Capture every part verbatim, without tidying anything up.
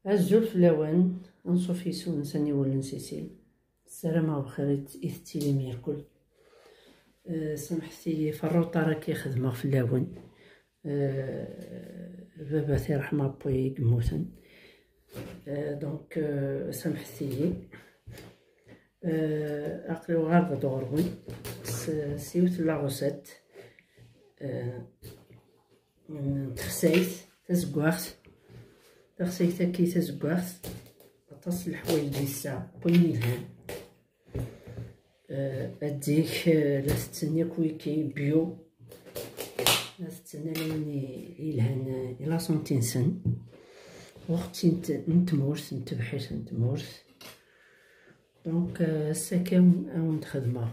Azul fell-awen, anṣuf yes-wen s aniwel n Sisil. Ssarameɣ bxir i t-, i tettilim irkul. Eh, samḥet-iyi ɣef rruṭar akka i xedmeɣ fell-awen. Eh, baba-t iṛḥem, appi i yemmuten. Eh, donc, eh, samḥet-iyi. Eh, aql-i uɣaleɣ-d ɣur-wen s, s yiwet n la recette, eh, n texsayt tazeggaɣt. Taxsayt-agi tazeggaɣt, aṭas n leḥwayeǧ i tesɛa, win yelhan. Eh, adeg, eh, la tetten yakk wiki bio. La tetten ala win i-, yelhan, eh, i la santé-nsen. Ur ɣ-ttint n tmurt, n tebḥirt n tmurt. Donc, euh, ass-agi awen-d-xedmeɣ,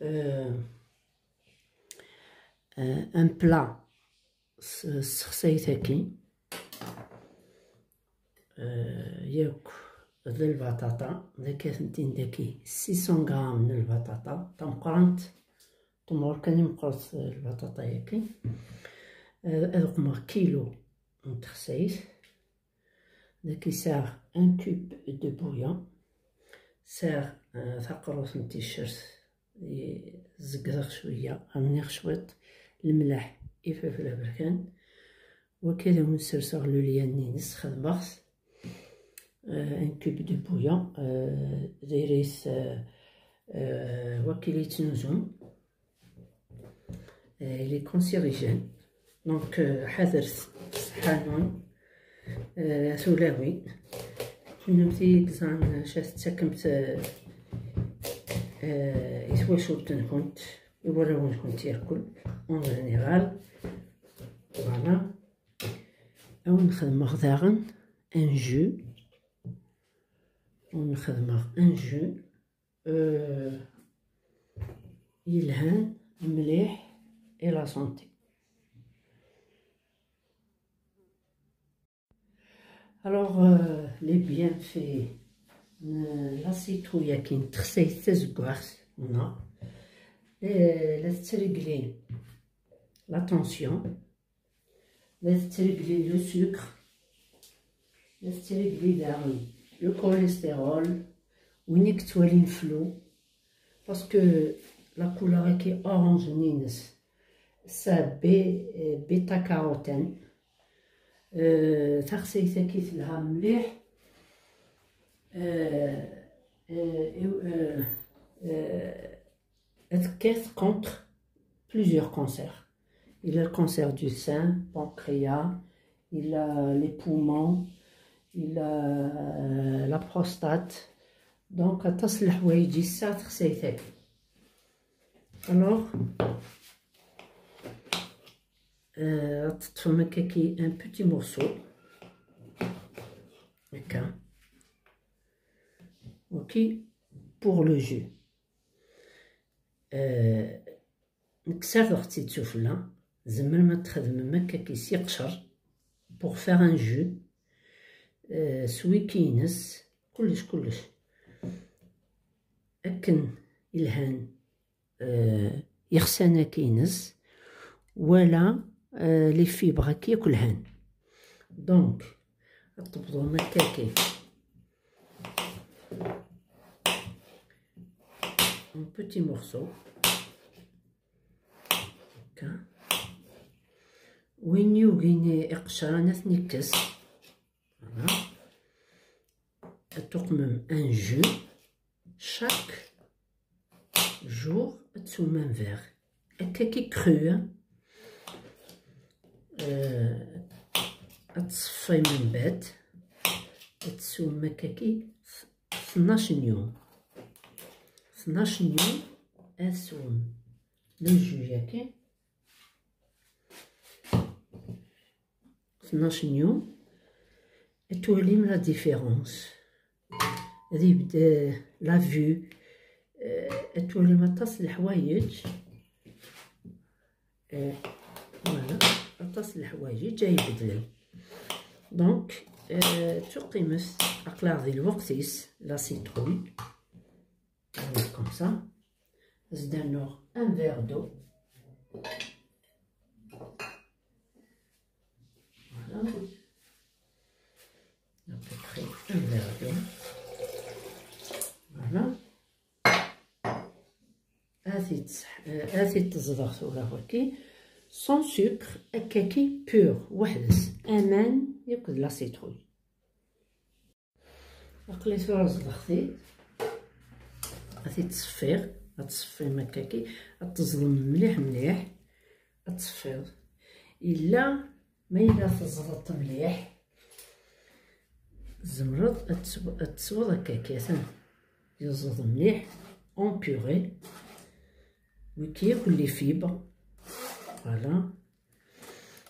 euh, euh, un plat s, s texsayt-agi. Euh, yakk d lbaṭaṭa, daki atenti daki six cents grammes n lbaṭaṭa tameqqrant. Temɣer kan i meqqret lbaṭaṭa-yagi. Euh, ad qmeɣ kilo n texsayt. Daki sɛiɣ un cube de bouillon. Sɛiɣ, euh, taqrut n ticcert, i zegreɣ cwiya, rniɣ cwiṭ lemleḥ, ifelfel aberkan. Waki ad awen-serseɣ le lien-ines, xedmeɣ-t. Euh, un cube de bouillon, euh, diri-t, euh, euh, waki la yettnuzu. Euh, il est cancérigène. Donc, euh, ḥadret ṣṣeḥḥa-nwen, euh, a tulawin. Kennemti i yeẓran acu tettakemt, euh, euh, i twacult-nkent, i warraw-nkent irkul, en général. Voilà. Ad wen-xedmeɣ daɣen un jus. Ad wen-xedmeɣ un jus. Euh, yelhan mliḥ i la santé. Alors, euh, les bienfaits n la citrouille-agi n texsayt tazeggaɣt, huna, euh, la tettregli la tension, la tettregli le sucre, la tettregli daɣen le cholestérol, win i yettwalin flou, parce que la couleur-agi orange-nni-ines, c'est bé-, euh, bêta-carotène. Euh, taxsayt-agi telha mliḥ. Euh, euh, euh, euh, ad tekkat contre plusieurs cancers. Il a le cancer du sein, pancréas, il a les poumons, il a, euh, la prostate. Donc, aṭas n leḥwayeǧ i tesɛa texsayt-agi. Alors, euh, ad teṭṭfem akkaki un petit morceau. Akka. Ok, pour le jus. Euh, nekk serdeɣ-tt-id sufella, tzemrem ad txedmem akkaki s iqcer, pour faire un jus, euh, s wiki-ines, kullec, kullec. Akken ilhan, euh, iɣsan-agi-ines, wala, euh, les fibres-agi akk lhan. Donc, ad tebḍum akkaki. Un petit morceau. Akka. Win yugin iqecran ad ten-ikkes. Voilà. Ad tuqmem un jus. Chaque jour ad teswem un verre. Akkaki cru, hein. Euh, ad tṣeffim mbeɛd. Ad teswem akkaki tnac n yum. Tnac n yum ad teswem le jus-agi. Tnac n yum, ad twalim la différence. Ad yebdel la vue. Euh, ad twalim aṭas n leḥwayeǧ. Euh, voilà, aṭas n leḥwayeǧ ay ibeddlen. Donc, euh, tuqimet, aql-aɣ di lweqt-is, la citrouille. Voilà, comme ça. Ad s-d-rnuɣ un verre d'eau. Voilà. Ad t-id-teẓdeɣ tura waki. Sans sucre, akkaki pur, weḥd-s. Aman akked la citrouille. Aql-i tura zdeɣ-t-id. Ad t-id-ṣeffiɣ. Ad t-ṣeffiɣ akkaki. Ad teẓdem mliḥ mliḥ. Ad t-ṣeffiɣ. Illa ma yella teẓdeḍ-t mliḥ, tzemreḍ ad tesw-, ad tesweḍ akkaki. Atan yeẓẓed mliḥ, en purée. Wiki yakk les fibres. Voilà.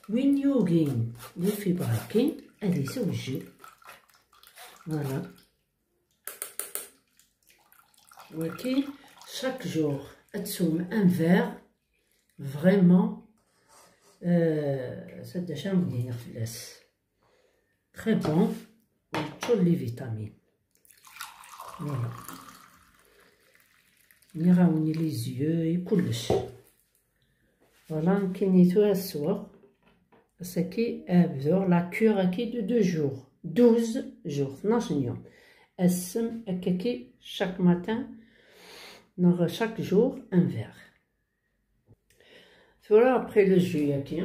Win yugin les fibres-agi, ad isew jus. Voilà. Waki, chaque jour, ad teswem un verre, vraiment, euh, ça déjà, très bon, u yeččur les vitamines. Voilà. Nniɣ-awen, les yeux, i kullec. Voilà, nekkini tura ssweɣ. Ass-agi, ad bduɣ la cure-agi de deux jours. Douze jours, tnac yum. Assem akkaki, chaque matin, neɣ chaque jour, un verre. Tura, après le jus-agi,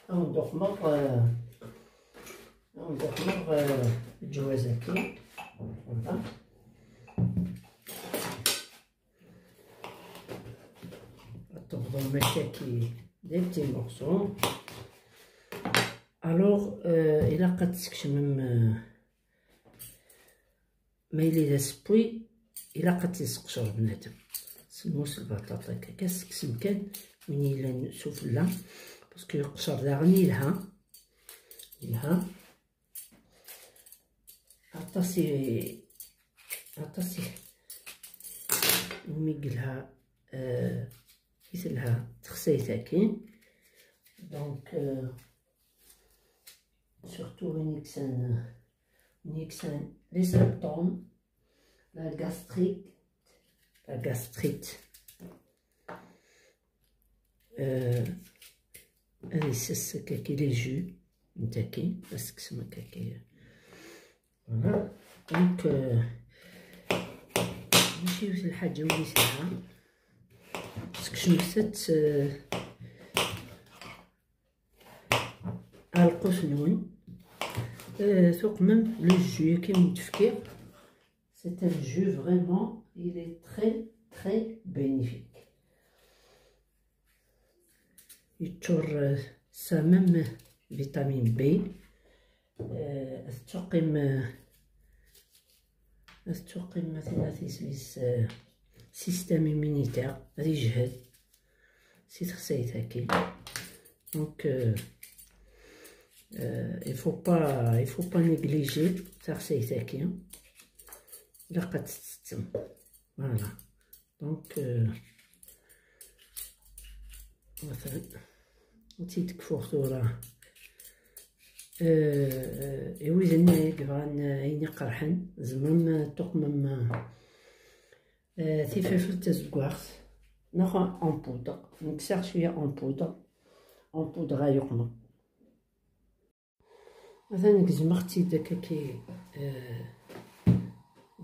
ad wen-d-uqmeɣ, euh, ad wen-d-uqmeɣ, euh, lǧawaz-agi. Voilà. Ad tebḍum akkaki des petits morceaux. Alors, euh, ilaq ad teskecmem, euh, ma yella d asewwi, ilaq ad t-yesseqcer bnadem. S lmus lbaṭaṭa akka, ad tsekcem kan win yellan s ufella, parce que yeqcer daɣen yelha. Yelha. Aṭas i, aṭas i, umi yelha, euh, i telha texsayt-agi. Donc, euh, surtout win yeksan, win yeksan les symptômes, la gastrique, la gastrite. Euh, ad yessas akkaki les jus n taki, ad tsekcem akkaki. Voilà. Donc, euh, mačči yiwet lḥaǧa ur yesɛa. Tsekcem-tt, euh, ar lqut-nwen. Euh, tuqmem le jus-agi i d-fkiɣ. C'est un jus vraiment, il est très, très bénéfique. Yeččur, euh, ça même vitamine B. Euh, ad tuqim, euh, ad tuqim, ma tella tismi-s, euh, système immunitaire, ad yejhed si texsayt-agi. Donc, euh, euh, il faut pas, il faut pas négliger taxsayt-agi. Ilaq ad tt-tettem. Voilà. Donc, euh, مثلا, ad tt-id-kfuɣ tura. Euh, i wid-nni i yebɣan ayen iqerḥen, tzemrem ad tuqmem, euh, tifafelt tazeggaɣt, neɣ en poudre. Nekk sɛiɣ cwiya en poudre. En poudre ay uqmeɣ. Atan gezmeɣ-tt-id akkaki, euh,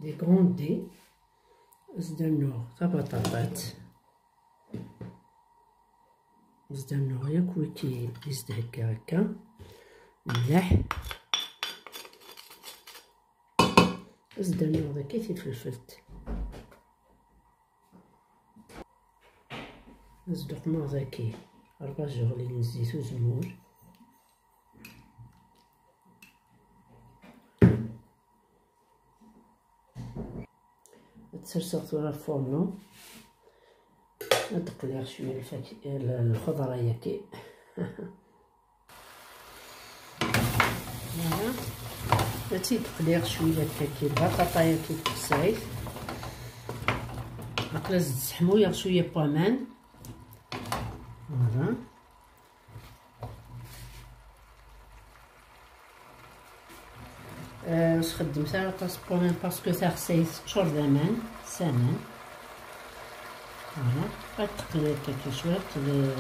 des grands dés. As-d-rnuɣ tabaṭaṭat. As-d-rnuɣ yakk wiki i s-d-heggaɣ akka. Mliḥ. As-d-rnuɣ daki tifelfelt. As-d-uqmeɣ daki ṛebɛa tjeɣlin n zzit uzemmur. Ad tt-serseɣ tura ɣef furnu. Ad d-qliɣ cwiya lfak-, l-, lxeḍra-yaki. Voilà. Ad tt-id-qliɣ cwiya akkaki, lbaṭaṭa-yaki tqeṣṣayt. Aql-as-d sseḥmuyeɣ cwiya n waman. Voilà. Euh, ur sxeddmet ara aṭas n waman parce que taxsayt teččur d aman, s aman. Voilà. Ad teqleḍ quelque chose, les,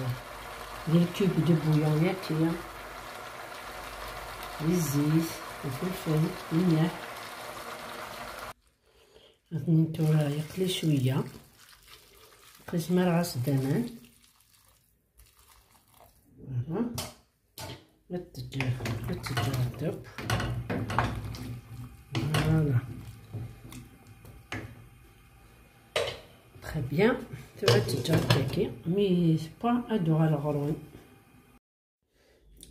les cubes de bouillon-yaki, les zzit, les feuilles, les myaḥ. Atni tura yeqli cwiya. Tezmer ɣas d aman. Voilà. Ad teǧǧer, ad teǧǧer ddeb. Voilà. Très bien. Tura ad teǧǧer dagi. Mi tewwa, ad uɣaleɣ ɣur-wen.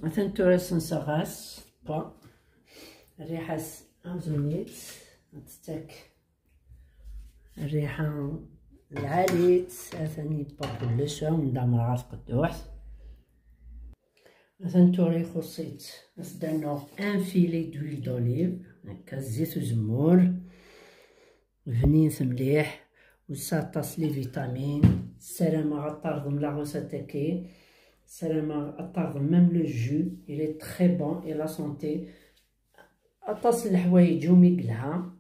Atan tura senseɣ-as tewwa. Rriḥa-s amzun-itt. Ad tettak rriḥa lɛali-tt. Atan yewwa kullec, ad wen-d-amreɣ ɣer tqedduḥt. Atan tura ixuṣṣ-itt, ad s-d-rnuɣ un filet d'huile d'olive, akka zzit uzemmur, bnint mliḥ, ur tesɛi aṭas les vitamines. Ssarameɣ ad tarḍem la recette-agi, ssarameɣ ad tarḍem même le jus, il est très bon et la santé. Aṭas n leḥwayeǧ umi yelha.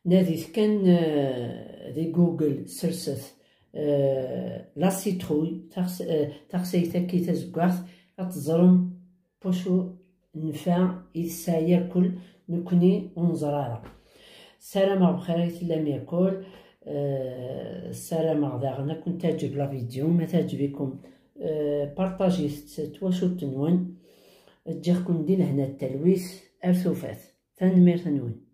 Nadit kan, eh, di Google, serset, eh, la citrouille, taɣs-, eh, taxsayt-agi tazeggaɣt, ad teẓrem wacu nnfeɛ i tesɛa yakk, nekkni ur neẓri ara. Ssarameɣ bxir i tellam yakk. Eh, ssarameɣ daɣen ad kent-teɛǧeb la vidéo. Ma teɛǧeb-ikum, eh, parṭajit-tt d twacult-nwen. Ǧǧiɣ-ken di lehna d talwit. Ar tufat. Tanemmirt-nwen.